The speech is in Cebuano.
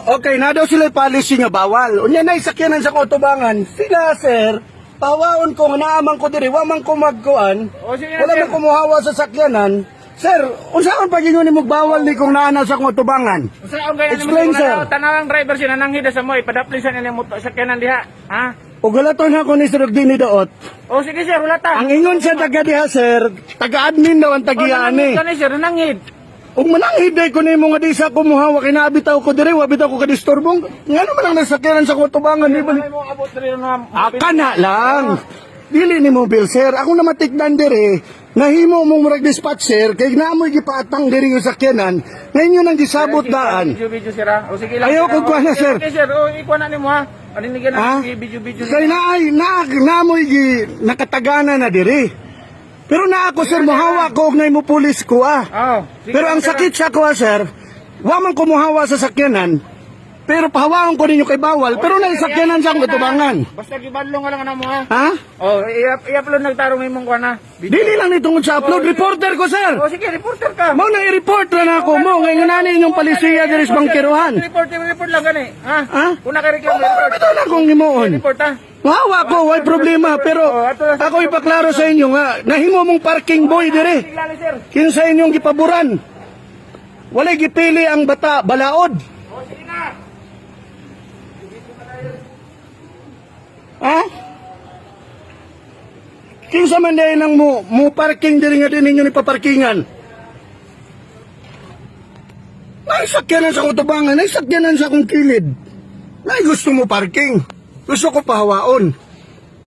Okay, na daw sila policy nga bawal. Unya na isakyanan sa kutubangan. Sila, sir, pahawaon ko nga naaman ko diri, wa man ko magkuan. O, sige na, Wala sir. man kumuhawa sa sakyanan. Sir, unsaon pag ingon nimo bawal ni kung naa na sa akong atubangan? Unsaon kaya Explain, sir. Tanawang driver siya nananghid sa mo, ipadapli sa nila motor sakyanan diha. Ha? Ug galaton ako ni Sir og dinhi daot. O sige, sir, wala ta. Ang ingon sa taga diha, sir, taga-admin daw ang tagiya O, ani. nananghid ka ni sir, nananghid. Ug mananghid day ko nimo nga di sa kumuhawa kay naabitaw ko diri, wa bitaw ko kadisturbong. Ngano man ang nasakyanan sa akong atubangan, di ba? Ay mo abot diri na. Aka na lang. Dili ni mo bill, sir. Ako na matikdan dire, nahimo mong murag dispatch, sir, kay naamoy gipaatang diri yung sakyanan, ngayon yun ang gisabot daan. Video video, sir, ha. O sige lang. Ayaw Sir, ko ha. kuha na, Okay, sir. Okay, sir. O ikuha na nimo, ha. Panindigan Ha? na video video. Kay naay, na, naamoy gi, nakatagana na diri. Pero na ako, sir, muhawa ko og nay mo pulis ko, ah. Oh, sige Pero lang, ang sir, ha. sakit sa ako, ah, sir, wa man kumuhawa sa sakyanan, pero pahawaon ko ninyo kay bawal, pero O, sige, naisakyanan sa akong na. atubangan. Basta gibadlong ka lang na mo, ha. Ha? Oh, i-upload nagtarong imong kuha na. Video. Dili lang ni tungod sa upload. Reporter ko, sir. O sige, reporter ka. Mao na i-report na nako mo ngayon na inyong palisiya diri sa bangkerohan. Report, report lang gani. Ha? Ha? Una kay reklamo, Oh, report. bitaw na akong himuon. Report, ha. Wawa ko, way problema, pero ako ipaklaro sa inyo nga nahimo mong parking boy dire. Sige lang, sir. Kinsa inyong gipaboran? Walay gipili ang bata balaod. O sige na. Ha? Kinsa man dahil nang mo parking diri nga din ninyo ni paparkingan? Naisakyanan sa kutubangan, naisakyanan sa akong kilid. Nay gusto mo parking. Gusto ko pahawaon.